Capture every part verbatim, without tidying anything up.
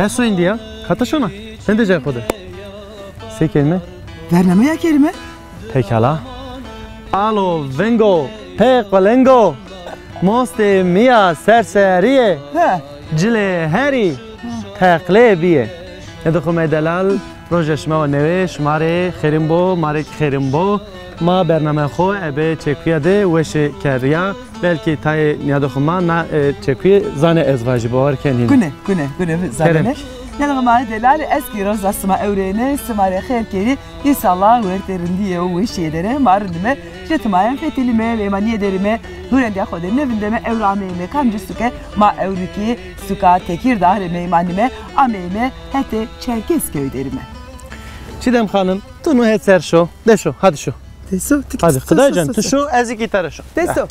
Su indi ya. Kata şona. Sen de cay xo de. Se kerime? Bernameya kerime. Pekala. Alo vengo, pê qulengo. Mostê mi ya serserîye. He. Cilê herî teqlê bîye. Nêdixumê delal, roja şima wa newê, şima rê xêrin bo, ma rê kî xêrin bo. Ma bername xo ebe çekuya de weşe kerrîya. Belkî tayê nîyadê xo ma na, e, çekuye zanê ez vajî, bawer ken hînî. Gune, gune, gune, zaneme. Kerem. Nîyadê xo ma delal, ez kî roza sima ewrêne, sima rê xêr kerî. Înşallah wertê rindîye û weşîye der ê, ma rindime, jê timayen fetelîme, meymanîye derîme, hurendîya xo de nêvindeme, ewro ameyîme kamcî suke, ma ewro kî suka Tekîrdag rê meymanîme, ameyîme hetê Çerkezköy derîme. Çîdem Xanim, tu nu het ser şo, de şo, hadi şo. Teso, tik. Hadi, Qidaycan, tu şo, ez kî îta ra şo. Teso.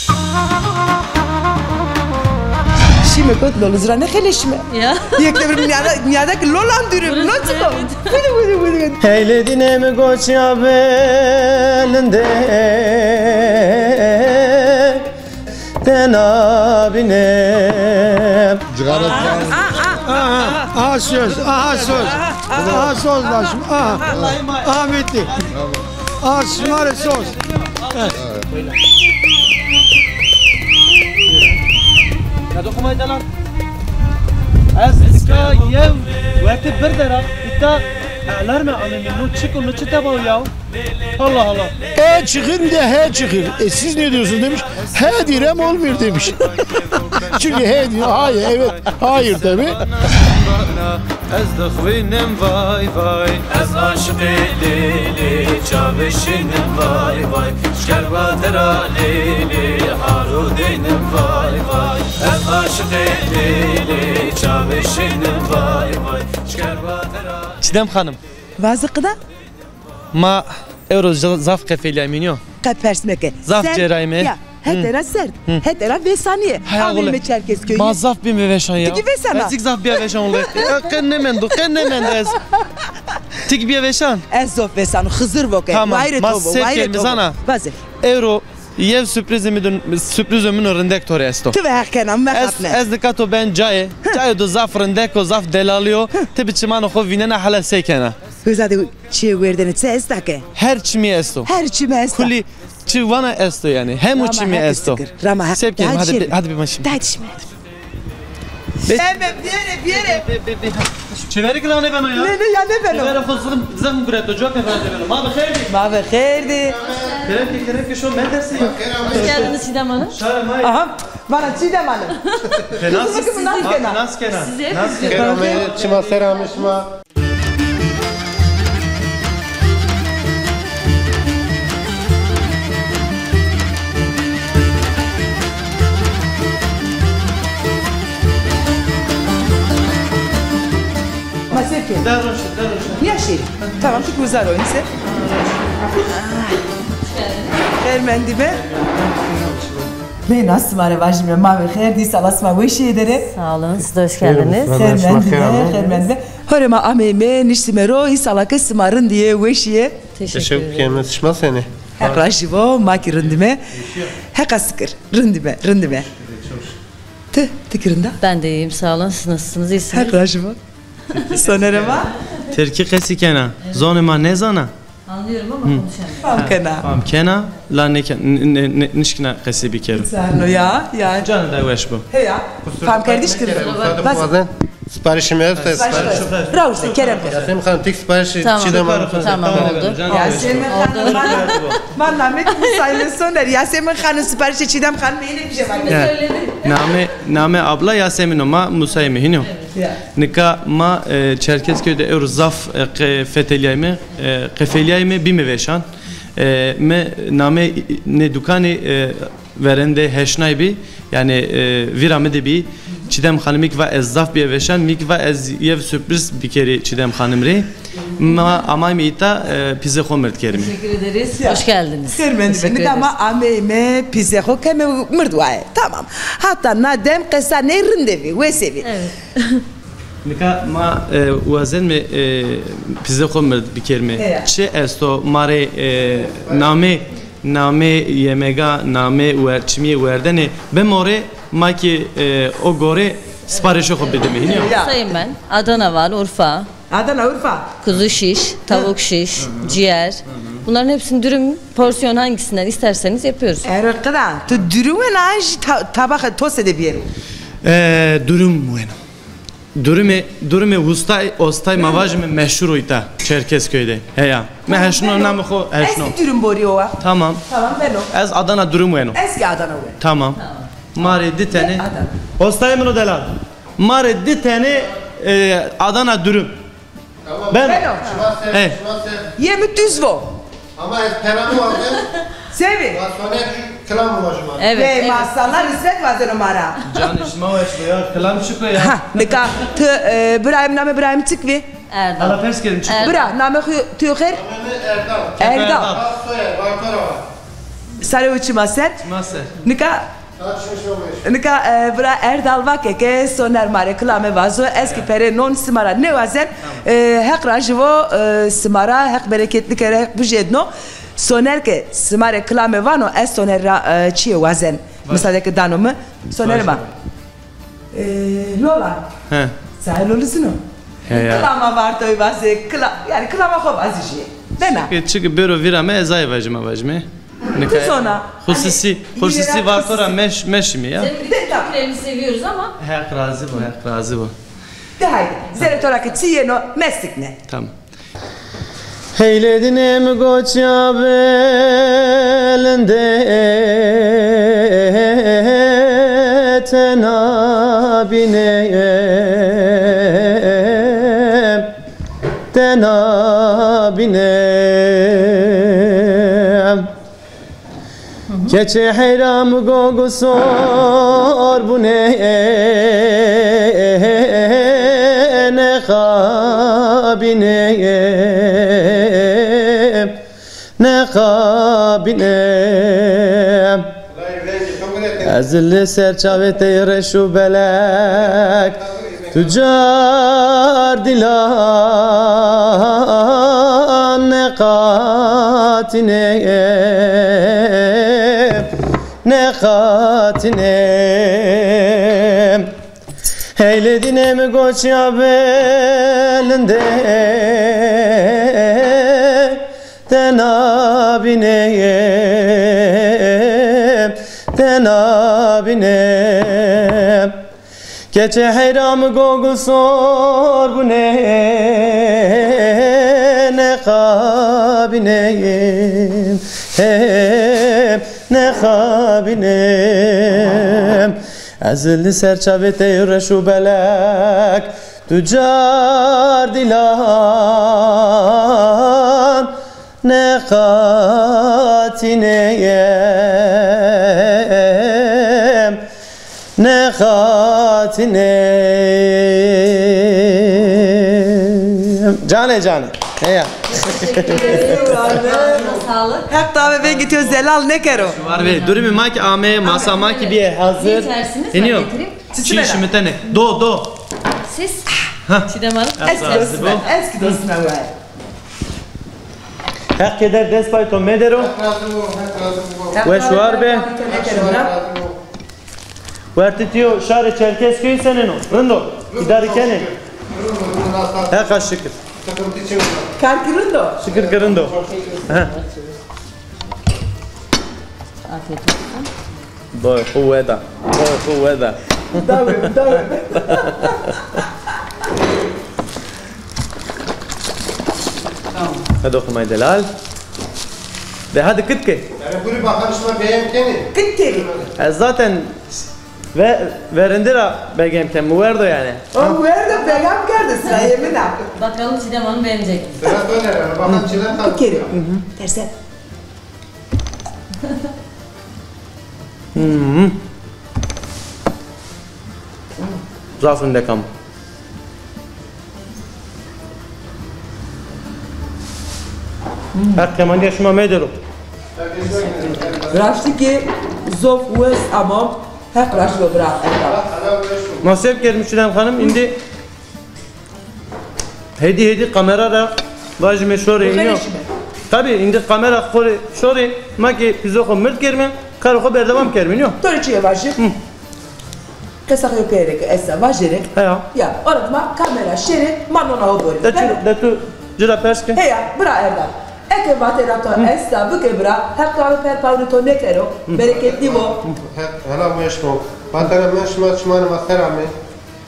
Şîme kot lolizra ne xeleşme. Ya. Yek de bir niyada, niyada ki lolan dürüm. Nasıl o? Vıdı vıdı vıdı vıdı. Heyle dine mi goç ya belinde. Tena binem. Cigara. Aha, aha, aha söz, aha söz. Aha söz da şimdi, aha. Aha bitti. Aha şima rê söz. Ya dokunmayın lan. Ez nika yew werte bir dera, îta alarme amemî, no çik o, no çi teba o ya? Allah Allah. E çıkır, bir de he çıkır. E siz ne diyorsunuz demiş. He direm olmuyor demiş. Çünkü he diyor, hayır, evet, hayır tabii. Ez dixwînim vay vay. Ez aşiqê Lêlê, çavê şînim vay vay. Şker badira Lêlê, haro deynim vay vay. Ez aşiqê Lêlê, çavê şînim vay vay. Şker badira. Çîdem Xanim. Vazi qida? Ma ewro z-, zaf qefelîyayme nîyo. Qe pers meke. Zaf cêrayme. Ya, hetera serd, hetera vêsanîye. Ameyme Çerkezköyî. Ma zaf bîme vêşan ya. Ti kî vêsana? Ez kî zaf bîya vêşan wele. Ya, qe nêmendo, qe nêmendo ez. Ti kî bîya vêşan? Ez zof vêsano, Xizir voke. Tamam. Wayirê to bo, wayirê to bo. Zana. Vaze. Ewro yew surprîzê mi do, surprîzo min o rindek to rê esto. Ti ve heq kena, mexapne. Ez, ez nika to ben cayê. Cayê do zaf rindek o, zaf delalî yo. Ti bi çimanê xo vînena, hela sey kena. Hêza de çîyê werdene çi esta ke? Her çimî esto. Her çimî esta. Kulî çi vana esto yanî. Hemo çimî esto. Rama heq. Sey bikerîme, hadi, hadi bîme şîme. Hadi şîme. Eme biyere, biyere. Çêverî kila nêbeno ya. Ne, ne ya nêbeno. Çêverê xo zixm, zixm gureto, coke verde beno. Ma bi xêr dî. Ma bi xêr dî. Kerem ki, kerem ki şo mendersî. Hoş geldiniz Çiğdem Hanım. Şare ma. Aha. Bana Çiğdem Hanım. Te nas, nas kena. Sizi. Nas kena. Sizi. Nas kena. Kerem, çima ser amê şima. Maseke. Daroşe, daroşe. Ya şey. Tamam, tik uzar o ise. Xêr mendî be. Reyna, sima rê vajîme ma ve xêr dî, sala sima weşîye der ê. Sağ olun, siz de hoş geldiniz. Xêr mendî be, xêr mendî be. Hore ma ameyme, niştîme ro, îsala ke sima rindîye, weşîye. Teşekkür ederim. Şima senê? Heq rajî bo, ma kî rindîme. Heqa sikir, rindîme, rindîme. Ti, ti kî rind a? Ben de iyiyim, sağ olun. Siz nasılsınız, iyisiniz? Heq rajî bo. Sonerê ma? Tirkî qesî kena. Zonê ma nêzana. Anlıyorum ama konuşamıyorum. Fam kena. Fam kena, la nêke-, n-, n-, n-, nişkina qesî bikero. Zano ya, ya. Canê de weş bo. Heya. Fam kerdiş kir. Bas. Siparişê mi esto. Sipariş. Bravo, işte, Kerem. Yasemin Hanım, tek siparişi Çiğdem Hanım. Tamam, oldu. Yasemin Hanım, ma, ma namê ti musayîme Soner. Yasemin Hanım, siparişê Çiğdem Hanım yine bir şey var. Namê, namê abla Yasemin o, ma musayîme hînî yo. Ya. Nika ma, e, Çerkezköy de ewro zaf, e, qe-, fetelîyayme, e, qefelîyayme, bîme vêşan. E, mi namê nê dukanî, e, verendê heşnay bî, yanî, e, vîra mi de bî. Çiğdem Hanım, mi kî va ez zaf bîya vêşan, mi kî va ez yew surprîz bikerî Çiğdem Hanım rê. Ma amayme îta, e, pîzê xo mird kerîme. Teşekkür ederiz. Hoş geldiniz. Xêr mendî be. Nika ma ameyme pîzê xo keme mird waye. Tamam. Hata na dem qesa ney rinde vî, wese vî. Evet. Nika ma, e, wazenme, e, pîzê xo mird bikerîme. Heya. Çi esto ma rê, e, namê, namê yemega, namê wer-, çimîyê werdene bimorê, ma kî, e, o gore Siparişê xo bidime, hînî yo? Ya. Sayın ben. Adana var, Urfa. Adana, Urfa. Kuzu şiş, tavuk şiş, ciğer. Bunların hepsini dürüm, porsiyon hangisinden isterseniz yapıyoruz. Erqida, tu dürüm wena, an jî ta-, tabaxa tose de biyero? E, dürüm wena. Dürümê, dürümê ustay, ostay ma vajime meşhur o îta Çerkezköy'de. Heya. Me heşno namê xo, heşno. Ez dürüm borî o wa. Tamam. Tamam, beno. Ez Adana dürüm weno. Ez ki Adana weno. Tamam. Ma rê di tenê. Adana. Ostayê min o delal. Ma rê di tenê, e, Adana dürüm. Tamam. Beno. Şima ser, şima ser. Yê mi düz vo. Ama ez pera mi wazen. Sevî. Wa Soner jü kilam vajima. Evet, evet. Maşallah, rîsvet wazeno ma ra. Canê şima weş bo ya, kilam çik o ya? Ha, nika ti, e, birayê mi, namê birayê mi çik vî? Erdal. Hala pers kerim çik o? Erdal. Bira, namê xo, tu xêr? Namê mi Erdal. Erdal. Erdal. Soyer, Vartora var. Sarê û çima ser. Çima ser. Nika Nika, e, bira Erdal vake ke Soner ma rê kilame vazo, ez ki pere non sima ra nêwazen, e, Heq raji vo, e, sima ra, Heq bereketli kero, Heq bijêdno. Soner ke sima rê kilame vano, ez Soner ra, e, çiyê wazen. Misale ke dano mi, Soner ma. E, Lola. He. Sahi Lolizino. He ya. Kilama vartoy vaze, kila-, yani kilama xo vazijê. Bena. Çiki, çiki bêro vîra mi, ez ay vajime, vajime. Nika tu zona. Hususi, hani, hususi vartora meş-, meşimi ya. Senin bütün fikirlerini seviyoruz ama. Heq razî bo, Heq razî bo. De haydi, zerê to ra ke çi yeno, mestikne. Tamam. Heylê dînê mi goçya belinde tena bîne. Tena bîne. Keçê heyra mi gogu sor bune, nexa bîne, nexa bîne. Ez li ser çavê tey reş û belek, tu car dîlan neqatîne, neqatîne. Heylê dînê mi goçya belinde, tena bîne, tena bîne. Keçê heyra mi gogu sor bune, nexa bîne, nexa bîne. Ez li ser çavê tey reş û belek, tu car dîlan neqatîne, neqatîne. Canê canê. Heya. Sağlık. Heq tavê vengê to zelal nêkero. War ve, durumê ma ki ame, masa ma ki bîye hazir. Ne içersiniz? Heniyo. Ben getireyim. Çiçi çiğ bela? Şimitene. Do, do. Siz? Ha. Çiğdem Hanım. Eski dostum, eski dostum var. Heq keder dest pay to medero. Heq razî bo, Heq razî bo. Weş war be. Heq razî bo. Wertê tiyo şarê Çerkezköyî seneno? Rind o. Îdare kenê? Heqa şikir. Kar ki rind o? Şikir ki rind o. He. Afiyet olsun. Boy xu weda. Boy xu weda. Dawe, dawe. Hadi oxumay delal. De hadi kit ke. Yani bunu bakan şima beğen keni. Kit keni. E, zaten ve, verindi ra begem ken, mi werdo yani. O werdo, begem kerdi, sıra yemina. Bakalım Çiğdem Hanım beğenecek mi? Sıra döner yani. Bakalım Çiğdem Hanım. Bir kere. Terse. Hmm. Zaf rindek am. Heq kemanîya şima medero. Raştî ki zof wes ama Heq raşt bo bira. Ma seb kerim Çiğdem Hanım, îndî hêdî hêdî kamera ra vajîme şorê, înî yo. Tabî, îndî kamera xo rê şorê, ma ki pîzo xo mird kerime, karê xo berdewam kerime, înî yo. To rê çi yê vajî? Hı. Qesa xo pêre ke esta, vajêre. Heya. Ya, ora ma kamera şêrê, ma nona ho borê. De tu, de tu ci ra pers ke. Heya, bira Erdal. Eke vatê ra to esta, bike bira, Heq to ame per pawrê to nêkero, bereketli bo. He-, hela weş bo. Vatena men şima, şima rê ma ser ame.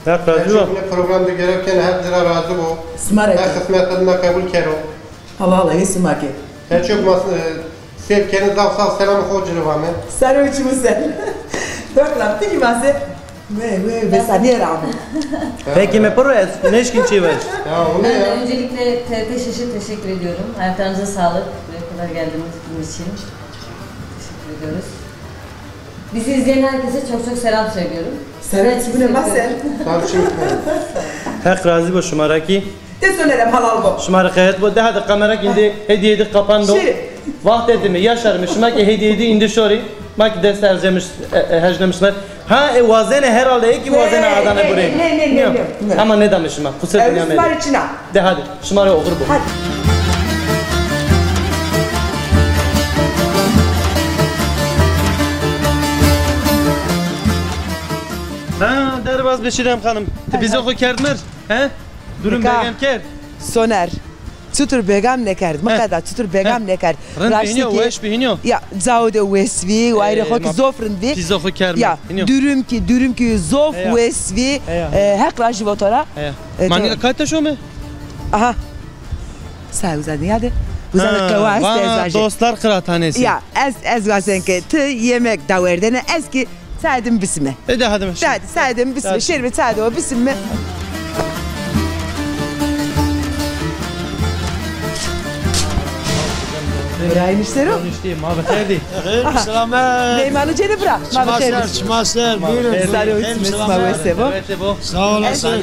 Heq razî bo. Her ne program de görev kene, Heq ci ra razî bo. Sima ra. Heq xizmetê na qebul kero. Allah Allah, yê sima ke. Her çok mas-, e, seyr kenê, zaf zaf selamê xo ci rê vame. Ser o çimû ser. Doklam, ti kî vase? Ve, ve, ve, saniye rağmen. Peki, me piro ez nêşkîn çî vaj. Ya, o ne ya? Ben de öncelikle T R T Şeş'e teşekkür ediyorum. Ayaklarınıza sağlık. Buraya kadar geldiğiniz için teşekkür ediyoruz. Bizi izleyen herkese çok çok selam söylüyorum. Selam. Size de teşekkür ederim. Sağ olun. Heq razî bo şima ra kî. Te sonerem, helal bo. Şima rê xeyret bo. De hadi kamera kî îndî hedîyeyê de kapan do. Şîrî. Waxtê dime, Yaşar mi, şima kî hedîyeyê de îndî şorî. Ma kî dest erzemiş, e, e, hejnemiş. Ha, e, wazene herhalde, e kî wazene adane burê. Ne, ne, ne, ne, ne. Ama nêdame şima. Qusur dinya me. Şima rê çin a. De hadi, şima rê oxir bo. Hadi. Ha, derbaz be Çiğdem Hanım. Ti bîzê xo kerd mir, he? Durum begem kerd. Soner. Çitur begam nêkerd, mi qeda çitur begam nêkerd. Rind bî hînî yo, weş bî hînî yo. Ya, cao de wes bî, wayirê xo kî zof rind bî. Pîzê xo kerd mi. Ya, durum kî, durum kî zof wes bî. E, Heq razî bo to ra. E, ma nika kayta şome? Aha. Sa uzanî ya de. Uzanî qewa estê ez vajî. Dostlar kıraathanesi. Ya, ez, ez wazen ke ti yemek dawerdene, ez kî Saedim bisime. E de hadi mi. De hadi, saedim bisime. Şêrime saedim bisime. Bira enişte ro. Enişte, ma bi xêr dî. Xêr, selamet. Meymanı cênî bira. Ma bi xêr dî. Çima ser, buyurun. Sare û çimê sima wes bo. Sağ olasın.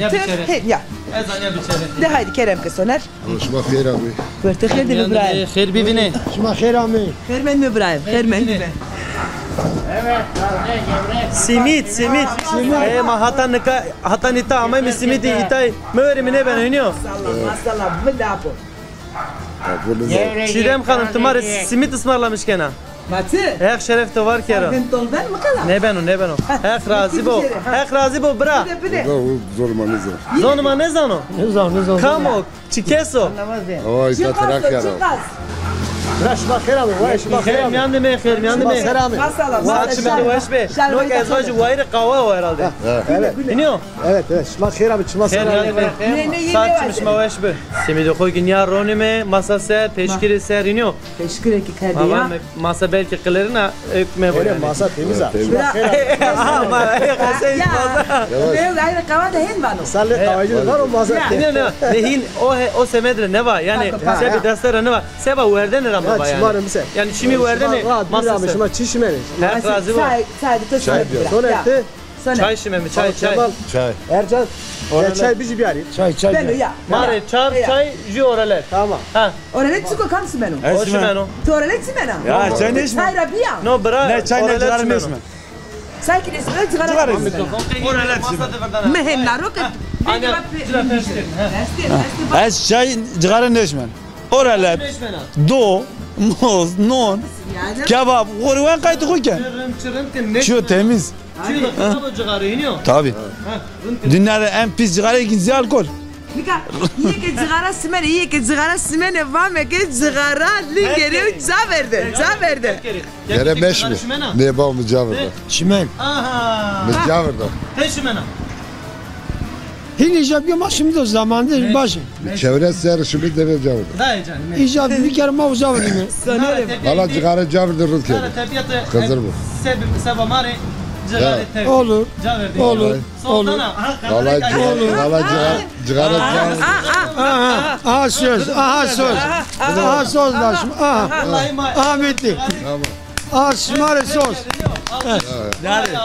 Ya. Ez anya biçere. De haydi Kerem ke Soner. Şima xêr amê. Wertê xêr de biraye. Xêr bivîne. Şima xêr amê. Xêr mendî biraye. Xêr mendî be. Simît, simît. Ê, ma hata nika, hata nîta ameyme simîtî îtay. Mi verî mi nêbeno, hînî yo? Maşallah, maşallah, vida bo. Çiğdem Hanım, ti ma rê simît ısmarlamış kena. Ma ti? Heq şeref to var kero. Sarfên tolben mi qeda? Nêbeno, nêbeno. Heq razî bo. Heq razî bo bira. Bide, bide. Zonê ma nêzano. Zonê ma nêzano? Nêzano, nêzano. Kam o? Çi kes o? Oy, ta Trakya ra. Bira, şima xêr amê, vay, şima xêr amê. Xêr mîyan de me, xêr mîyan de me. Şima ser amê. Maşallah, maşallah. Saat çimê şima weş be. No ke ez vajî wayirê qawa o herhalde. Evet. Hînî yo? Evet, evet. Şima xêr amê, şima ser amê. Xêr mîyan de me. Saat çimê şima weş be. Simîdê xo kî nîya ronîme masa ser, peşkirê ser, hînî yo? Peşkirê kî kerdî ya. Masa belkî qilirina, ê, me. Öyle, masa temiz ha. Şima xêr amê. Ama, ê, qesey masa. Lê gayrê qawa de hên vano. Salê qawacî de vano masa temiz. Ne, ne, ne, hîn o, o semed ra nêva. Yanî, sebê deste ra nêva. Seba werdene ra mi va yanî. Yanî, çimî werdene, masa ser. Şima çî şimenê? Heq razî bo. Çay, çay de to şimenê. Soner ti? Çay şimeme, çay, çay. Kemal. Çay. Ercan. Ya çay bijî biyarî. Çay, çay. Beno ya. Ma rê çar çay, jü oralet. Tamam. Ha. Oralet çik o, kam şimeno? O şimeno. Ti oralet şimena? Ya çay nêşmeno. Çay ra biya. No bira. Ne çay ne cigara nêşmeno. Çay kî nêşmeno, cigara nêşmeno. Oralet şimeno. Mi hên na ro ke. Ez çay cigara nêşmeno. Oralet. Do, moz, non, kebap, xo rê wen qaytê xo ke. Çiyo temiz. Çiyo da xirab o cixare, hînî yo? Tabii. Dünyada en pis cixare ikincisi alkol. Nika, yê ke cixara simene, yê ke cixara simene, vame ke cixara lingere ca verde, ca verde. Gere meşmi. Nê, baba mi ca verda. Çimen. Aha. Mi ca verda. Te çimena. Hîn îca biyo ma şimdi o zamanında baş. Çevre ser şimdi deve ca verda. Dayê canım. Îca bir kere ma uza verdim. Valla cixara ca verdi rind kerdî. Xizir bu. Seba ma rê cixara te. Olur. Ca verdi. Olur. Olur. Valla cixara, valla cixara, cixara ca. Aha, aha söz, aha söz. Aha söz lazım. Aha. Aha bitti. Tamam. A şima rê soz.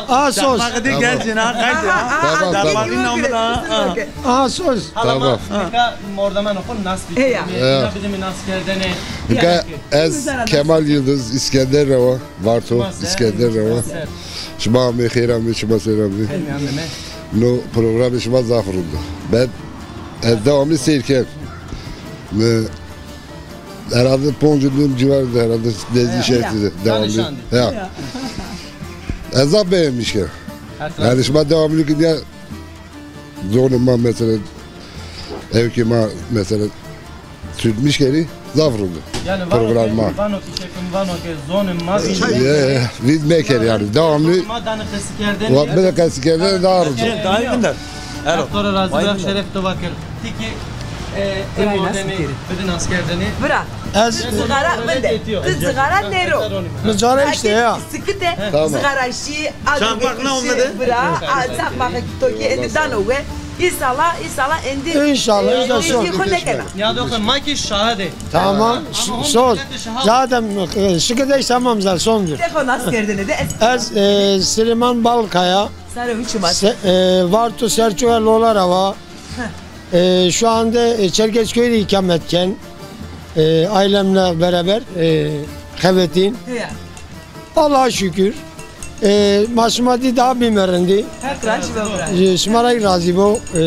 A soz. Tamam, tamam. A soz. Tamam. Nika mordemeno xo nas bikî. Nika bidîme nas kerdene. Nika ez Kemal Yıldız, İskender Reva, Varto, İskender Reva. Şima amê xêr amê, şima ser amê. No programê şima zaf rind o. Ben ez devamlı seyr ken. Mi Herhalde poncu dönüm civarında herhalde nezî şey size devamlı. Ya. Ez zaf beğenmiş ke. Yanî şima devamlı gidiyor. Zonê ma mesela, ewkê ma mesela, Türkmüş keri zaf rind o. Yanî vano ke, vano ke şekim, vano ke zonê ma vînd mekerî. Ye, ye, vînd mekerî yanî. Devamlı. Ma danê qesîkerdene. Wa bide qesîkerdene daha rind o. Dayê vinde. Ero. Doktor razî be, şeref to vakir. Ti kî, e, ê mordemî bidî naskerdene. Bira. Ez cixara vinde. Ti cixara nêro. Mi cixara işte ya. Sikite, tamam. Cixara şî, çakmak ne olmadı? Bira, a, çakmak to kî êndî dano we. Înşallah, înşallah êndî. Înşallah, înşallah. Xo nêkena. Nîyadoxê ma kî şahid ê. Tamam, söz. Zaten, e, şikide tamam zaten, sondur. Te xo nas kerdene de ez. Ez, e, Süleyman Balkaya. Sare û çiman. Se-, e, Varto Serçoya Lolara va. E, şu anda, e, Çerkezköy'de ikamet ken. E, ailemle beraber, e, Xebetîn. Ya. Allah'a şükür. E, ma şima dî daha bî merindî. Heq razî bo bira. E, şima ra razî bo. E,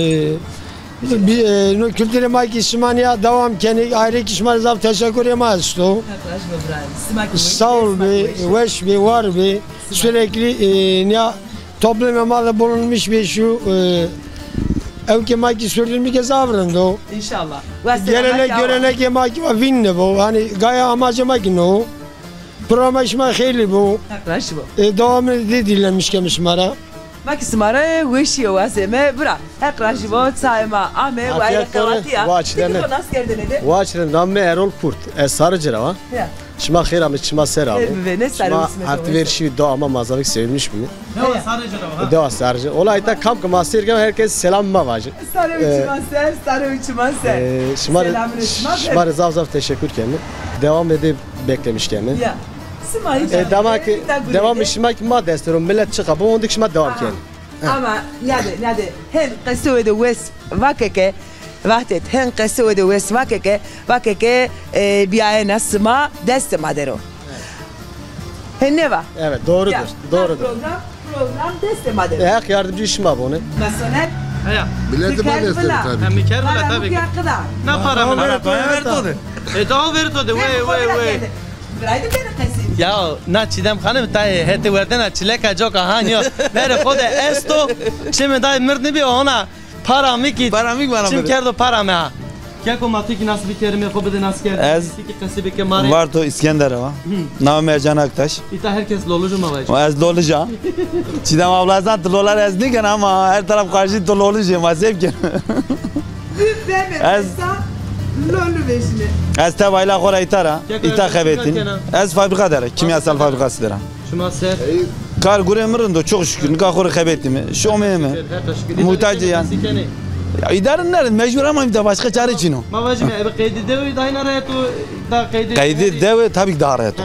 bi, e, no kültürê ma kî şima nîya dewam kenî, ayrı kî şima rê zaf teşekkürê ma esto. Heq razî bo bira. Sima kî weş, sağ ol be, weş be, var be. Sürekli, e, nîya toplumê ma de bulunmuş be şu, e, ewkê ma kî sürdürmüş ke zaf rind o. Înşallah. Gelenek, görenekê ma kî va vînne bo. Hani gaya amacê ma kî no. Programa şima xeyrlî bo. Heq razî bo. E, devamını de dilemiş kem şima ra. Ma kî sima ra weşîye wazeme bira. Heq razî bo, çayê ma ame, wayîrê qewatîya. Ti kî xo nas kerdene de. Waçîne, namê mi Erol Kurt. Ez Sarıcı ra wa. Ya. Şima xeyr amê, çima ser amê. Xeyr bivêne, sare û çiman. Şima artı verişî do ama mazavik sevinmiş bîne. Dewa Sarıcı ra wa. Dewa Sarıcı. Ola îta kam ke ma sêr ken herkes selam ma vajî. Sare û çiman ser, sare û çiman ser. E, şima rê, selamê şima, şima rê zaf zaf teşekkür kenî. Devam ede beklemiş kenî. Ya. Sima hiç. E, dama ki devam şima ki ma dest ro, millet çıka, bu ondik şima devam kenî. Ama nade, nade, hen qesê wê de wes vake ke, Vahdet, hen qesê wê de wes vake ke, vake ke, e, biyayena sima destê ma der o. Hen nêva? Evet, doğrudur, doğrudur. Program, program destê ma der o. E, Heq yardımcı şima bone. Mesela, milletê ma dest der o tabii. Ha, mi kerd vila tabii. Na para mi. Para ver to de. E, daha ver to de, wey, wey, wey. Birayde beni qesî. Ya, na Çiğdem Hanım tayê hetê werdena çileka coka ha nîyo. Verê xo de esto, çimê dayê mird nêbî, ona para mi kî. Para mi kî bana çim kerdo para mi ha. Keko ma tu kî nas bikerîme, xo bide nas kerdene. Ez ti kî qesî bike ma rê. Varto İskender a. Namê mi Ercan Aktaş. Îta herkes Lolucu ma vajî. Ez Loluc a. Çiğdem abla zan tu Lolar ez nîken ama her taraf karşı tu Loluc ma zevk. Ez Lolu vejîme. Ez tevayla xo ra îta ra, îta Xebetîn. Ez fabrika der a, kimyasal fabrikası der a. Şima ser? Kar gurê mi rind o, çok şükür. Nika xo rê xebetîme. Şomeyme. Muhtacî yanî. Ya, îdare nerind, mecbur ama bir de başka çare çin o. Ma vajîme, ebe qeydî dewe daha rahat o, da qeydî. Qeydî dewe tabii ki daha rahat o.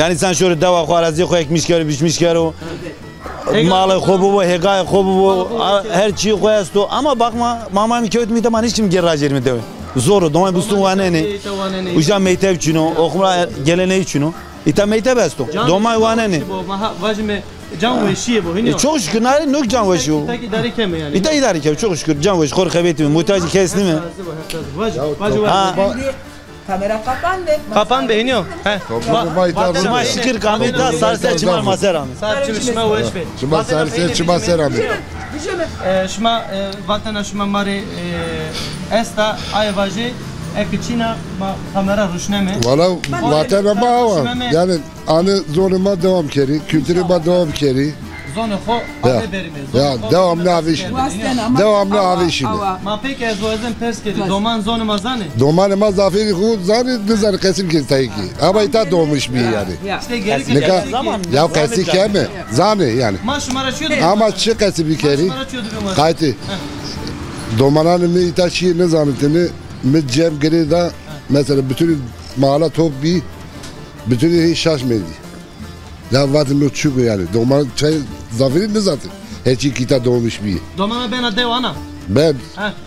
Yanî sen şorê dewa xo, arazî xo ekmiş kero, biçmiş kero. Malê xo bibo, hêgayê xo bibo, her çîyê xo esto. Ama bakma, mama mi kewt mi tamam, hiç kim geri rajêr mi dewe. Zor o, domay bistun wanenê. Uca meytev çin o, oxum ra geleneği çin o. Îta meytev esto. Domay wanenê. Vajîme can weşîye bo, hînî yo. E, çok şükür, nare nuk can weşî o. Îta îdare keme yanî. Îta îdare keme, çok şükür, can weş, xo rê xebetîme, muhtacî kes nîme. Vajî, vajî. Kamera kapan be. Kapan be, hînî yo. He. Şima şikir kamî ta sar ser çiman ma ser amî. Sar çiman şima weş be. Şima sar ser çiman ser amî. E, şima, e, vatena şima ma rê, e, esta, aye vajê, eke çîna ma kamera ruşneme. Valla vatena ma awa. Yanî anî zonê ma devam kerî, kültürê ma devam kerî. Zonê xo ame berîme. Ya, devamlı avêşî. Devamlı avêşî. Ma peki ez wazim pers kerî, doman zonê ma zanê? Domanê ma zafêrî xo zanê, nizanê qesî bikê tayê kî. Ama îta doğmuş bî yanî. Nika ya qesî keme, zanê yanî. Ma şima ra çiyo dibî? Ama çi qesî bikerî? Qaytê. Domananê mi îta çîyê nizanitini, mi cem girê da, mesela bütün mahalle top bî, bütün hê şaş mendî. Ya vatê no çik o yanî. Doman çay zafêrî nizatê. Heçî kî îta doğmuş bî. Domana bena dew ana? Ben.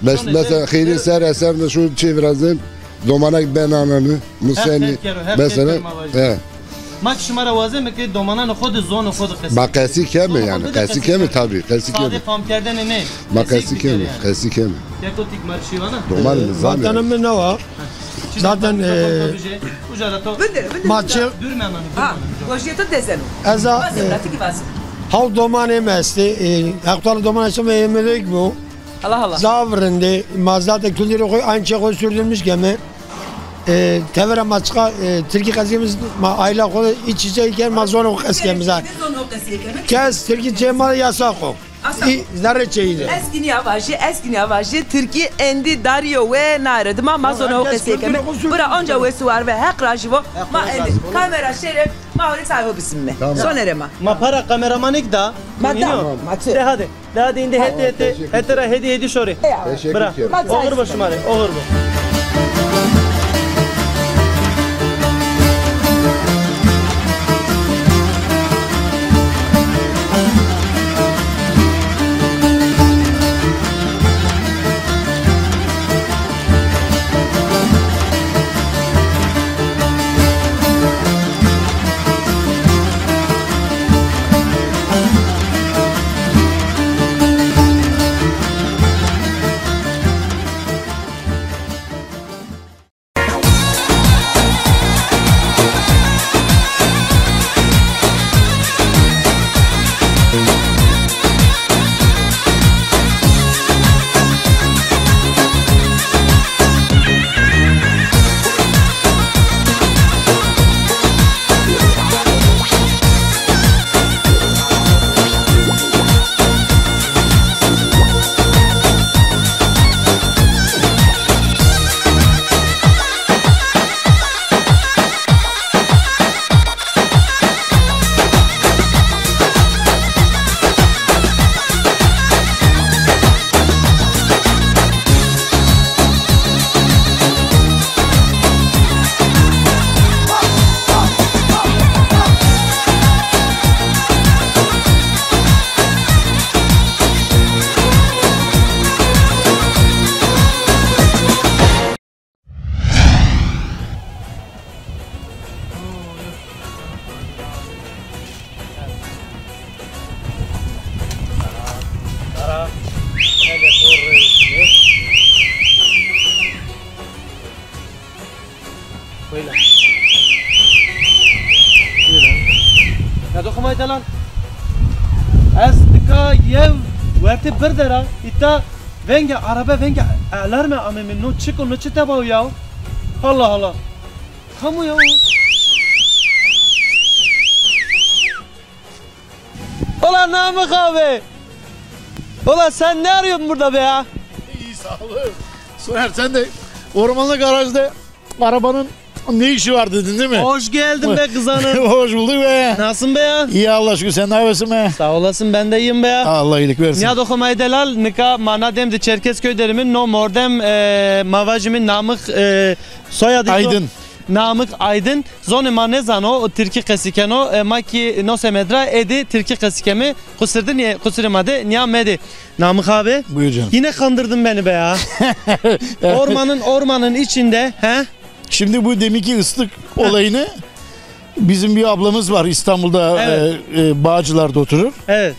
Mes-, mesela xeyrê ser eser de şu çevirazın. Domanak ben ananı. Musenî. Mesela. He. Ma ki şima ra wazeme ke domananê xo de zonê xo de qesî. Ma qesî keme yanî. Qesî keme tabii. Qesî keme. Sade fam kerdene ne. Ma qesî keme. Qesî keme. Keko tik marşî vana. Domanê mi zanê. Vatanê mi ne wa? Zaten, e, uca ra to. Vinde, vinde. Ma çi? Dürme amanı. Ha, gojiyê to dezeno. Ez a, e, vazim ra, ti kî vazim. Haw domanê mi estê, e, hextala domanê mi yemedek bu. Allah Allah. Zaf rindê, ma zaten kültürê xo, aynı şey xo sürdürmüş keme. E, tevera ma çıka, e, Tirkî qesîyemiz, ma aile xo iç içe iken ma zonê xo qesîyemiz ha. Kes Tirkî çê ma yasak o. Asa. İ, zerre çeyi de. Ez giniya vajî, ez giniya vajî, Tirkî endî darîyo we nare. Dima ma zonê xo qesîye keme. Bira onca we suwar ve, Heq rajî vo. Ma endî kamera şêrê, ma hewrê çay ho bisîme. Tamam. Sonerê ma. Ma para kameramanik da. Ma da, ma çi. De hadi. De hadi îndî hetê hetê, hetê ra hedî hedî şorê. Teşekkür ederim. Bira. Oxir bo şima rê, oxir bo. Buyurun. Ya doxumay delan. Ez nika yew wertê bir de ra, îta vengê arebe, vengê alarme ameme, no çik o, no çi teba o ya? Allah Allah. Kamu ya? Ulan Namık abi! Ulan sen ne arıyorsun burada be ya? İyi, sağ ol. Soner, sen de ormanlık arazide arabanın ne işi var dedin, değil mi? Hoş geldin be kızanım. Hoş bulduk be. Nasılsın be ya? İyi, Allah şükür. Sen ne yapıyorsun be? Sağ olasın, ben de iyiyim be ya. Allah iyilik versin. Nîyadoxo ma yê delal, nika ma na dem de Çerkezköy derimîn, no mordem, e, ma vajîme Namık, e, soyadî to? Aydın. Namık Aydın. Zonê ma nêzano, o tirkî qesî keno. E, ma kî no semed ra êdî tirkî qesî keme. Qusirdî nîye, qusirê ma de nîya medê. Namık abi. Buyur canım. Yine kandırdın beni be ya. Ormanın, ormanın içinde, he? Şimdi bu deminki ıslık olayını, bizim bir ablamız var İstanbul'da, evet, e, e, Bağcılar'da oturur. Evet.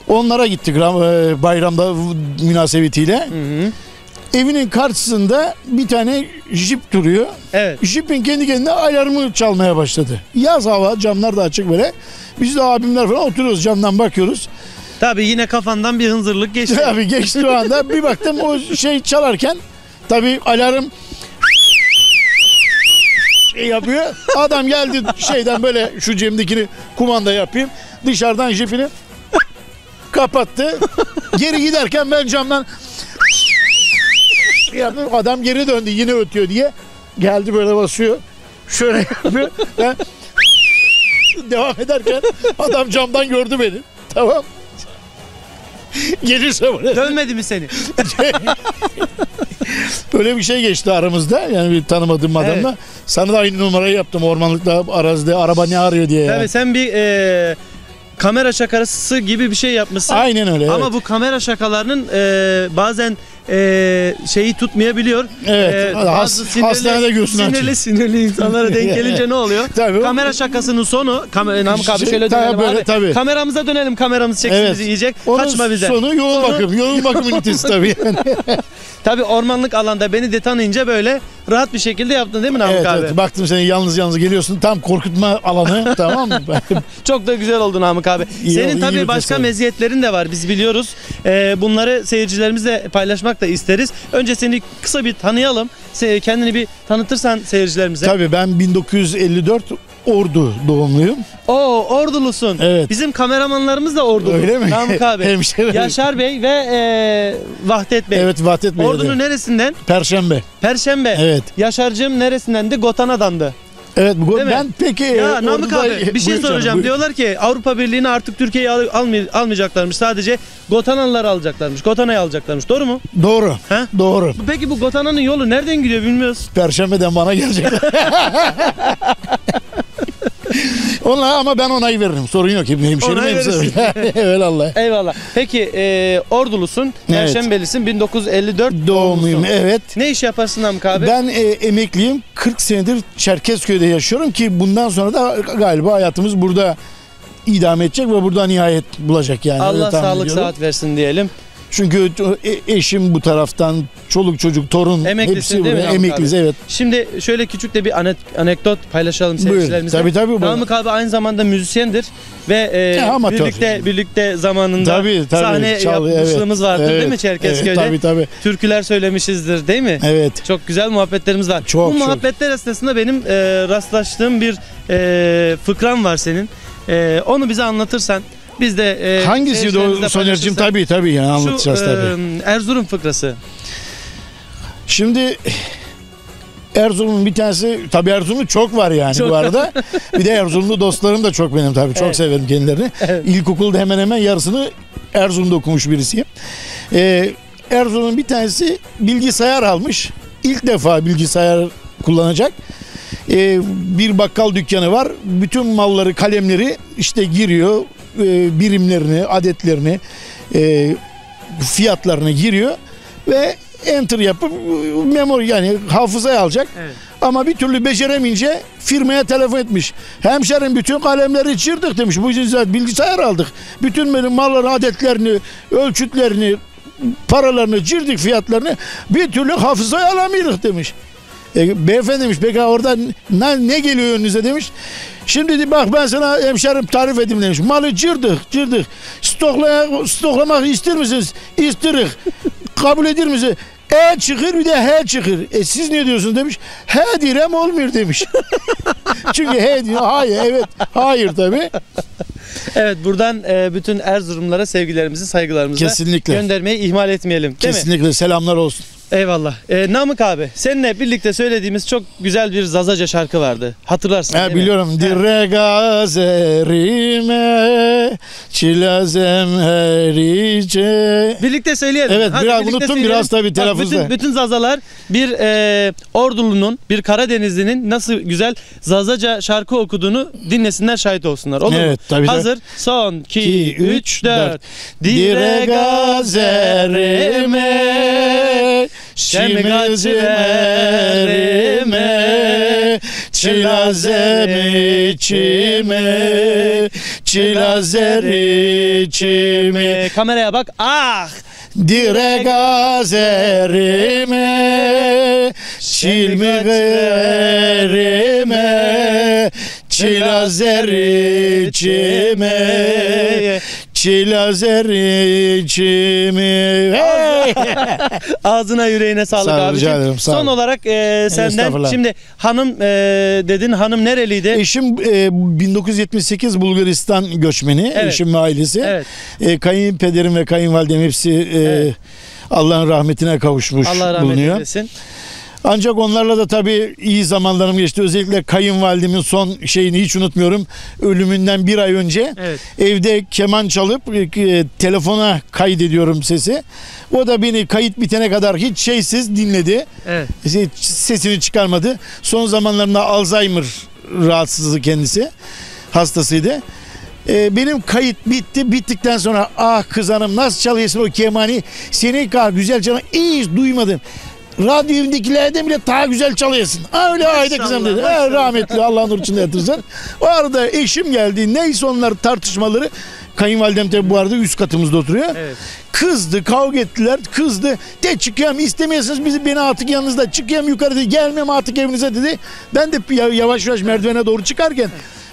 Onlara gittik ram-, e, bayramda münasebetiyle. Hı hı. Evinin karşısında bir tane jip duruyor. Evet. Jipin kendi kendine alarmı çalmaya başladı. Yaz hava, camlar da açık böyle. Biz de abimler falan oturuyoruz, camdan bakıyoruz. Tabii yine kafandan bir hınzırlık geçti. Tabii geçti o anda. Bir baktım o şey çalarken tabii alarm şey yapıyor. Adam geldi şeyden böyle şu cebimdekini kumanda yapayım. Dışarıdan jipini kapattı. Geri giderken ben camdan yaptım. Adam geri döndü yine ötüyor diye. Geldi böyle basıyor. Şöyle yapıyor. Ben devam ederken adam camdan gördü beni. Tamam. Gelirse buraya. Dövmedi mi seni? Böyle bir şey geçti aramızda. Yani bir tanımadığım adamla. Evet. Sana da aynı numarayı yaptım ormanlıkta, arazide araba ne arıyor diye. Tabii yani. Sen bir, e, kamera şakası gibi bir şey yapmışsın. Aynen öyle, evet. Ama bu kamera şakalarının, e, bazen, e, şeyi tutmayabiliyor. Evet, e, has-, bazı sinirli, hastanede göğsünü açıyor. Sinirli, sinirli insanlara denk gelince ne oluyor? Tabii. Kamera şakasının sonu, kam-, e, Namık abi, şey, şöyle tabii, dönelim böyle, abi. Tabii. Kameramıza dönelim, kameramız çeksin, evet, bizi yiyecek. Onun kaçma bizden. Sonu yoğun bakım, yoğun bakım ünitesi tabii yani. Tabii ormanlık alanda beni de tanıyınca böyle rahat bir şekilde yaptın değil mi Namık Evet, abi? Evet. Baktım sen yalnız yalnız geliyorsun. Tam korkutma alanı, tamam mı? Çok da güzel oldu Namık abi. İyi Senin oldu, iyi tabii bir başka tesadüf. Meziyetlerin de var, biz biliyoruz. Ee, bunları seyircilerimizle paylaşmak da isteriz. Önce seni kısa bir tanıyalım. Se- kendini bir tanıtırsan seyircilerimize. Tabii, ben bin dokuz yüz elli dört Ordu doğumluyum. Oo, Ordulusun. Evet. Bizim kameramanlarımız da Ordulu. Öyle mi? Namık abi. Hemşerim. Yaşar Bey ve e, Vahdet Bey. Evet, Vahdet Bey Ordunun de. Neresinden? Perşembe. Perşembe. Evet. Yaşar'cığım neresindendi? Gotana'dandı. Evet, bu Değil mi? Ben peki Ya e, Namık Ordu'da abi, bir şey Buyur canım, soracağım. Buyur. Diyorlar ki Avrupa Birliği'ne artık Türkiye'yi al- almay- almayacaklarmış. Sadece Gotanalıları alacaklarmış. Gotana'yı alacaklarmış. Doğru mu? Doğru. He? Doğru. Peki bu Gotana'nın yolu nereden gidiyor, bilmiyoruz. Perşembeden bana gelecek. Ona ama ben onay veririm. Sorun yok. Hemşerim Onay hepsi. Verirsin. Eyvallah. Eyvallah. Peki e, Ordulusun, Evet. Perşembelisin, bin dokuz yüz elli dört Doğumluyum, doğumlusun. Evet. Ne iş yaparsın Namık abi? Ben e, emekliyim. kırk senedir Çerkezköy'de yaşıyorum ki bundan sonra da galiba hayatımız burada idame edecek ve burada nihayet bulacak yani. Öyle Allah tahmin sağlık ediyorum. Saat versin diyelim. Çünkü e- eşim bu taraftan, çoluk çocuk, torun Emeklisin hepsi değil mi burada. Namık Emekliyiz abi? Evet. Şimdi şöyle küçük de bir anet- anekdot paylaşalım Buyurun. Seyircilerimize. Tabii, tabii, buyurun. Namık abi aynı zamanda müzisyendir ve e, Ya, amatör. Birlikte birlikte zamanında Tabii, tabii, sahne çal- yapmışlığımız evet. Vardır değil mi Evet, Çerkezköy'de? Evet, tabii, tabii. Türküler söylemişizdir değil mi? Evet. Çok güzel muhabbetlerimiz var. Çok, Bu çok. Muhabbetler esnasında benim e, rastlaştığım bir e, fıkran var senin. E, onu bize anlatırsan biz de e, Hangisi seyircilerimize doğru Soner'cim? Paylaşırsak. Tabii, tabii, yani anlatacağız Şu, tabii. E, Erzurum fıkrası. Şimdi Erzurum'un bir tanesi, tabii Erzurumlu çok var yani Çok. Bu arada. Bir de Erzurumlu dostlarım da çok benim tabii. Çok Evet. Severim kendilerini. Evet. İlkokulda hemen hemen yarısını Erzurum'da okumuş birisiyim. Ee, Erzurum'un bir tanesi bilgisayar almış. İlk defa bilgisayar kullanacak. Ee, bir bakkal dükkanı var. Bütün malları, kalemleri işte giriyor. E, birimlerini, adetlerini, e, fiyatlarını giriyor ve enter yapıp e, memori yani hafızaya alacak. Evet. Ama bir türlü beceremeyince firmaya telefon etmiş. Hemşerim, bütün kalemleri çırdık demiş. Bu yüzden bilgisayar aldık. Bütün benim malların adetlerini, ölçütlerini, paralarını, cirdik fiyatlarını bir türlü hafızaya alamıyoruz demiş. E, beyefendi demiş, peki orada ne, ne geliyor önünüze demiş. Şimdi de bak ben sana hemşerim tarif edeyim demiş. Malı cirdik, cirdik. Stokla, stoklamak ister misiniz? İstirik. Kabul eder misiniz? E çıkır, bir de he çıkır. E siz ne diyorsunuz demiş. He direm olmuyor demiş. Çünkü he diyor, hayır, evet, hayır tabii. Evet, buradan e, bütün Erzurumlara sevgilerimizi, saygılarımızı Kesinlikle. Göndermeyi ihmal etmeyelim. Değil mi? Kesinlikle, selamlar olsun. Eyvallah. E, Namık abi, seninle birlikte söylediğimiz çok güzel bir Zazaca şarkı vardı. Hatırlarsın değil mi? Biliyorum. Direga zerime çila zemherice. Birlikte söyleyelim. Evet, biraz unuttum, biraz tabii telaffuzda. Bütün, bütün Zazalar bir e, Ordulu'nun, bir Karadenizli'nin nasıl güzel Zazaca şarkı okuduğunu dinlesinler, şahit olsunlar. Olur mu? Evet, tabii. Hazır. Son, iki, üç, dört. Direga zerime, şemga çiverime, çila zemi çime, çila zeri çime. Kameraya bak. Ah! Direga zerime, şilmi gerime, çila zeri çime, çila zeri çime. Hey! Ağzına yüreğine sağlık abi. Sağ ol, rica ederim, sağ ol. Son olarak e, senden şimdi hanım e, dedin, hanım nereliydi? Eşim e, bin dokuz yüz yetmiş sekiz Bulgaristan göçmeni, eşim ve ailesi. Evet. E, kayınpederim ve kayınvalidem hepsi e, Allah'ın rahmetine kavuşmuş bulunuyor. Allah rahmet eylesin. Ancak onlarla da tabii iyi zamanlarım geçti. Özellikle kayınvalidemin son şeyini hiç unutmuyorum. Ölümünden bir ay önce evde keman çalıp e, telefona kaydediyorum sesi. O da beni kayıt bitene kadar hiç şeysiz dinledi. Evet. Sesini çıkarmadı. Son zamanlarında Alzheimer rahatsızlığı kendisi. Hastasıydı. E, benim kayıt bitti. Bittikten sonra ah kız hanım nasıl çalıyorsun o kemani? Seni kadar güzel çalan hiç duymadım. Radyo evindekilerden bile daha güzel çalıyorsun. Ha, öyle ayda kızım dedi. Ha, rahmetli Allah nur içinde yatırsın. O arada eşim geldi. Neyse onlar tartışmaları. Kayınvalidem tabii bu arada üst katımızda oturuyor. Evet. Kızdı, kavga ettiler, kızdı. De çıkıyorum, istemiyorsunuz bizi, beni artık yanınızda. Çıkıyorum yukarı dedi, gelmem artık evinize dedi. Ben de ya- yavaş yavaş merdivene doğru çıkarken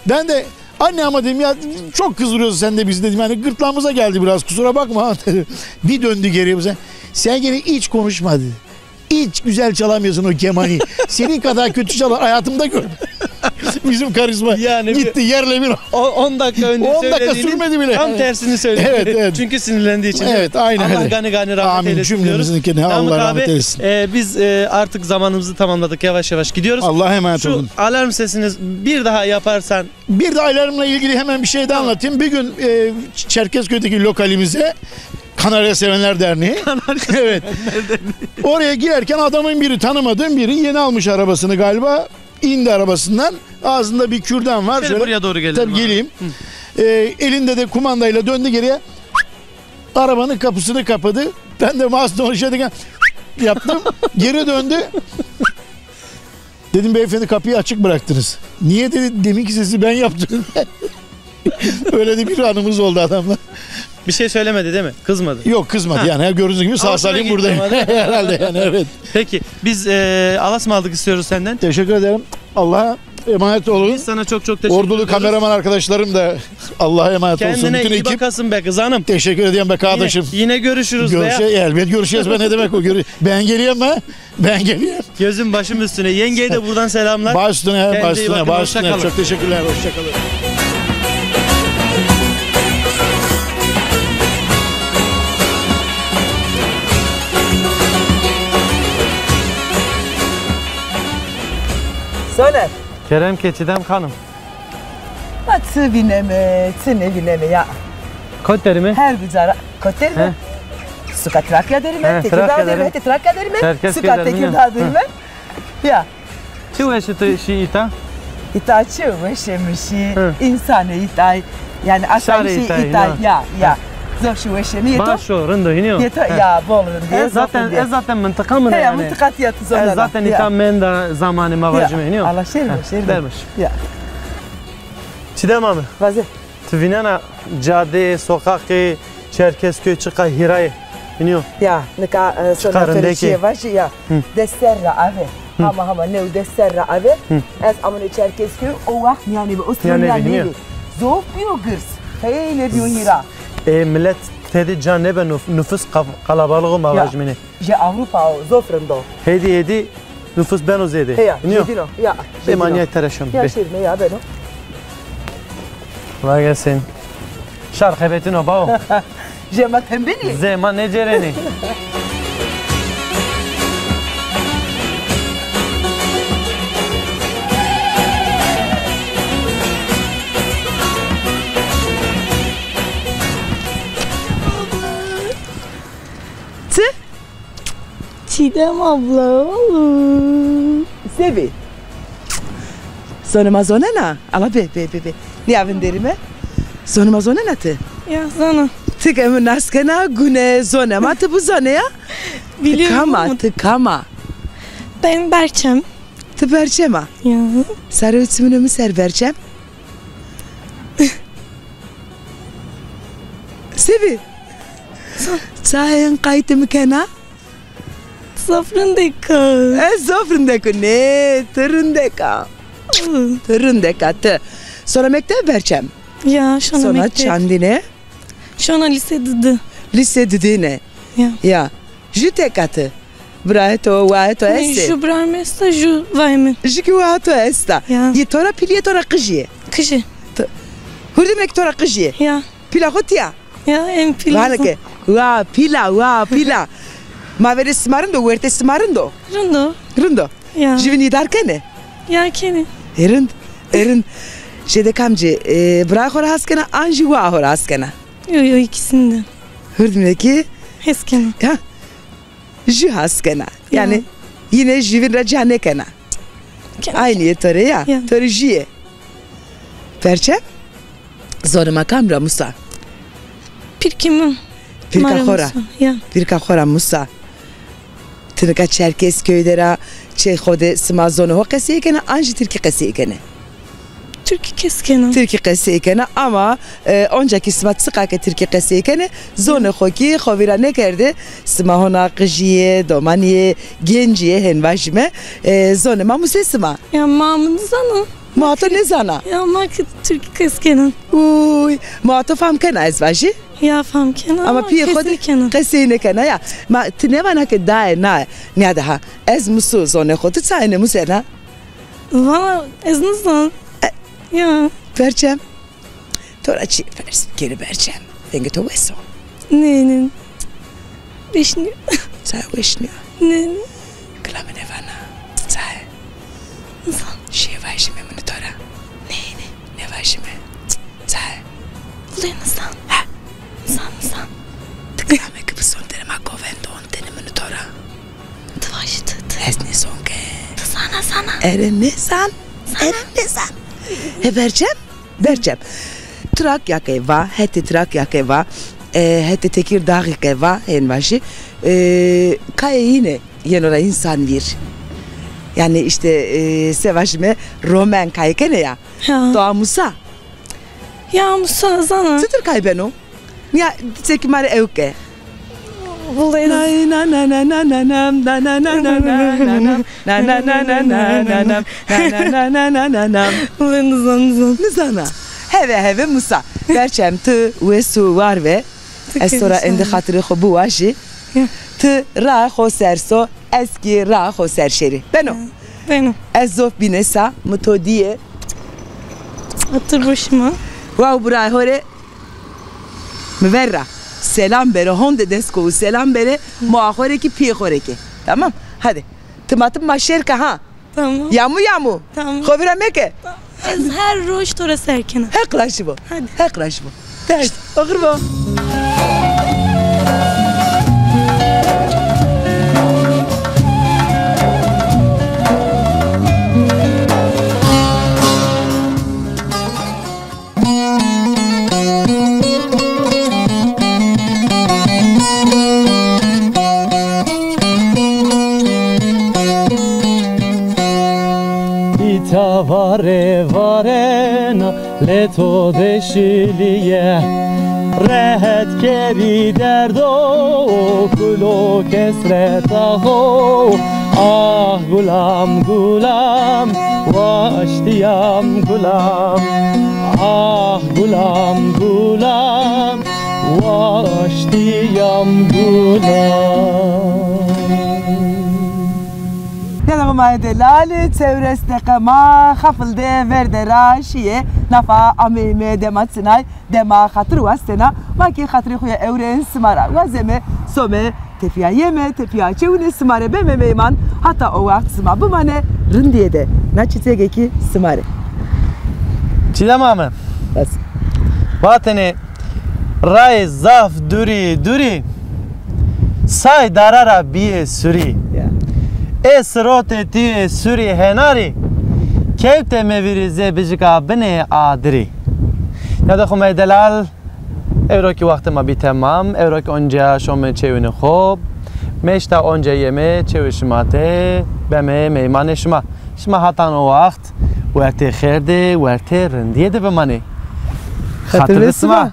ben de anne ama dedim ya çok kızdırıyorsun sen de bizi dedim. Yani gırtlağımıza geldi biraz kusura bakma dedi. Bir döndü geriye bize. Sen gene hiç konuşma dedi. Hiç güzel çalamıyorsun o kemanı. Senin kadar kötü çalan hayatımda gördüm. Bizim karizma Yani bir gitti yerle bir. O- on dakika önce On dakika söylediğinin sürmedi bile. tam tersini söyledi. Evet, evet. Çünkü sinirlendiği için. Evet, aynen Allah öyle. gani gani rahmet Amin. eylesin diyoruz. Cümlemizinkine Namık Allah rahmet abi, eylesin. e, biz e, artık zamanımızı tamamladık. Yavaş yavaş gidiyoruz. Allah'a emanet Şu olun. alarm sesini bir daha yaparsan Bir de alarmla ilgili hemen bir şey daha anlatayım. Bir gün e, Çerkezköy'deki lokalimize Kanarya Sevenler Derneği. Evet. Oraya girerken adamın biri, tanımadığım biri yeni almış arabasını galiba. İndi arabasından. Ağzında bir kürdan var. Şöyle Şöyle, buraya doğru gelelim tabii abi. geleyim. E, elinde de kumandayla döndü geriye. Arabanın kapısını kapadı. Ben de mağazadan aşağı derken yaptım. Geri döndü. Dedim beyefendi kapıyı açık bıraktınız. Niye dedi, deminki sesi ben yaptım. Öyle de bir anımız oldu adamla. Bir şey söylemedi değil mi? Kızmadı. Yok kızmadı Ha. yani. Gördüğünüz gibi sağ Ama şuna salim buradayım. gitmedi. Herhalde yani evet. Peki biz e, Allah'a ısmarladık istiyoruz senden. Teşekkür ederim. Allah'a emanet olun. Biz sana çok çok teşekkür Ordulu ediyoruz. kameraman arkadaşlarım da Allah'a emanet olsun. Kendine Bütün iyi ekip. bakasın be kız hanım. Teşekkür ediyorum be kardeşim. Yine, yine görüşürüz be ya. Görüşe, elbet görüşeceğiz be ne demek o. Görü- ben geliyorum ha. Ben geliyorum. Gözüm başım üstüne. Yengeye de buradan selamlar. Baş üstüne, Kendinize baş iyi üstüne, bakın, baş hoşça üstüne. kalın. Çok teşekkürler. Hoşçakalın. Soner. Kerem ke Çiğdem Hanım. Ma çi vîneme, çi nêvîneme ya. Kot derime? Her gucara. Kot derime? He. Suka Trakya derime, He, Tekirdağ Trakya derime, derime. Te Trakya derime, Çerkezköy Suka derime, Tekirdağ ya. derime. Ya. Çi weşî ti şî îta? Îta çi weşê mi şî, Hı. însanê îta, yanî Şarê asayîşê îta, îta, ya. ya, ya. Hı. Zof şî weşê mi, yê to? Baş o, rind o, hînî yo? Yê to, Hı. ya, bol rind, Ez yê, zof zaten, rind yê. ez zaten mintiqa min He, ya, yanî. mintiqa tîya ti zona Ez ra. zaten Ya. îta menda zamanê ma Ya. vajîme, hînî yo? Allah şêr be, Hı. şêr be. Dermiş. Ya. Çiğdem abi. Vaze. Ti vînena cadeyê, soqaqê Çerkezköy çiqa hîra yê. Hînî yo? Ya, nika, e, Çiqa sona rindek ê. ferişîye vajî ya. Hı. Des serre ave. Hı. Hama hama new des serre ave. Hı. Ez amune Çerkezköy o waxt mîyanê bi. O siro Mîyanê bi, mîyanê hînî yo? bi. Zof bîyo girs. Xeylê bîyo hîra. E, milet tedi ca nêbeno, nufus qab-, qalabalix o ma Ya. vajîme nê. Jê Ewropa o, zof rind o. Hêdî hêdî nufus beno zêde. Heya, Nîyo? zêdîno. Ya, Bê ma zêdîno. nîya tereşon. Ya Bê. şêrîne ya beno. Kolay gelsin. Şar xebetîno bao. Jê ma tembelî. Zê ma nêcêrenî. Ti? Çiğdem abla. Se bî? Zonê ma zonena? Ala bê, bê, bê, bê. Nîya vinderîme. Zonê ma zonena ti? Ya, zona. Ti ke mi nas kena, gune zonê ma, ti bizonê ya? Biliyorum Ti kam a, ama ti kam a? Ben Berçem. Ti Berçem a? Ya. Sarê û çimunê mi ser Berçem. Se bî? Çayên qaytê mi kena? Zof rindek a. Ez zof rindek o. Nê, ti rindek a. Hı. Ti rindek a, ti. Sona mekteb Berçem? Ya, şona Sona mekteb. çandîne? Şona lîse didi. Lîse didîne. Ya. Ya. Jû tek a ti? Birayê to, wayê to Nê, estê? jû birayê mi esta, jû wayê mi. Jû kî waya to esta. Ya. Yê to ra pîl yê, to ra qij yê? Qij ê. Ti-, hurdimê kî to ra qij yê? Ya. Pîla xo tîya? Ya, em pîl Vana zon. ke, wa pîla, wa pîla. Maverê sima rind o, wertê sima rind o? Rind o. Rind o. Ya. Jûvîn îdar kenê? Ya, kenê. Ê rind, ê rind. Jêde kamcî, e, birayê xo ra has kena, an jî waa xo ra has kena? Yo, yo, ikisini de. Hurdimê kî? Hes kena. Ya. Jû has kena. Ya. Yanî yine jûvîn ra ca nêkena. Ke- Aynî yê to rê ya. Ya. To rê jû yê. Berçem? Zonê ma kam ra musa? Pîrkê mi. Pîrka xo ra. Musa. Ya. Pîrka xo ra musa. Ti nika Çerkezköy de ra çê xo de sima zonê ho qesey kena, an jî tirkî qesey kenê? Tirkî kes kena. Tirkî qesey kena ama, e, onca kî sima çiqa ke tirkî qesey kenê, zonê xo kî xo vîra nêkerdê. Sima hona qijî yê, domanî yê, gencî yê, hên vajîme. E, zonê ma musê sima. Ya ma mi nizana. Ma to nêzana. Ya ma ki tirkî qesey kena. Uy, ma to fam kena ez vajî? Ya fam kena ama pîyê xo de qesey nêkena ya. Ma ti nêvana ke daye naye. Nîya daha. Ez musu zonê xo, ti çayê nêmusena? Vana ez nizan. E, ya. Berçem. To ra çi pers bikerî Berçem? Vengê to wes o? Nê, nê. Weş nîyo. Çay weş nîyo? Nê, nê. Kilame nêvana. Çay. Nizan. Şîye vajîme mi nî to ra. Nê, nê. Nêvajîme. Çay. Wulê nizan. Ha? Nizan, nizan. Ti kilame ki bi son tenê ma govend on tenê mi nî to ra. Ti vajî ti, ti. Ez nêzon ke. Ti zana, zana. Ere nêzan. Zana. Ere nêzan. He Berçem? Berçem. Trakya ke va, hetê Trakya ke va, e, hetê Tekîrdağî ke va, hên vajî, e, kayê yîne yeno ra însan vîr. Yanî îşte, e, se vajîme, romen kay kenê ya. Ya. To amusa? Ya amusa, zana. Çitur kay beno? Ya çekî ma rê ewk ke. Wulay. Nay na na na na na nam, na na na na na na nam, na na na na na na nam, na na na na na na nam. Wulay nizan, nizan. Nizana. Heve heve musa. Berçem ti wes û war ve. Ez to ra endî xatirê xo biwajî. Ya. Ti raa xo ser so, ez kî raa xo ser şêrî. Beno? Ya, beno. Ez zof bîne sa, mi to dîye. Xatir bo şima. Wa û birayê ho rê mi ver ra selam bere, honde dest ko û selam bere, moa xo rê kî, pîyê xo rê kî. Tamam? Hadi. Ti ma, ti ma şêr ke ha. Tamam. Yamû yamû. Tamam. Xo vîra meke. Ez her roj to ra ser kena. Heq rajî bo. Hadi. Heq rajî bo. Dest. Oxir bo. Îta vare varena, lê to de şilîye. Rehet kerî derdo, kulo kesreta xo. Ah gulam gulam, waştîyam gulam. Ah gulam gulam, waştîyam gulam. Dela xo ma yê delalî, çewres deqe ma Xafil de ver de ra şîye, nafa ameyîme, dema çinay, dema xatir wastena, ma kî xatirê xo ya ewren sima ra wazeme, some tepîya yeme, tepîya çewine sima rê beme meyman, hata o waxt sima bimane rindîye de, na çîçege kî sima rê. Çîdem ame. Bes. Vatene, rayê zaf durî durî, say dara ra bîyê surî. Ya. Ê sirotê tîyê surî henarî, kewte mi vîrî zê bijika binê adirî. Nîyade xo ma yê delal, ewro kî waxtê ma bî temam, ewro kî onca şome çewînê xo, meşta onca yeme çewê şima de, beme meymanê şima. Şima hatan o waxt wertê xêr de, wertê rindîye de bimanê. Xatir bi sima.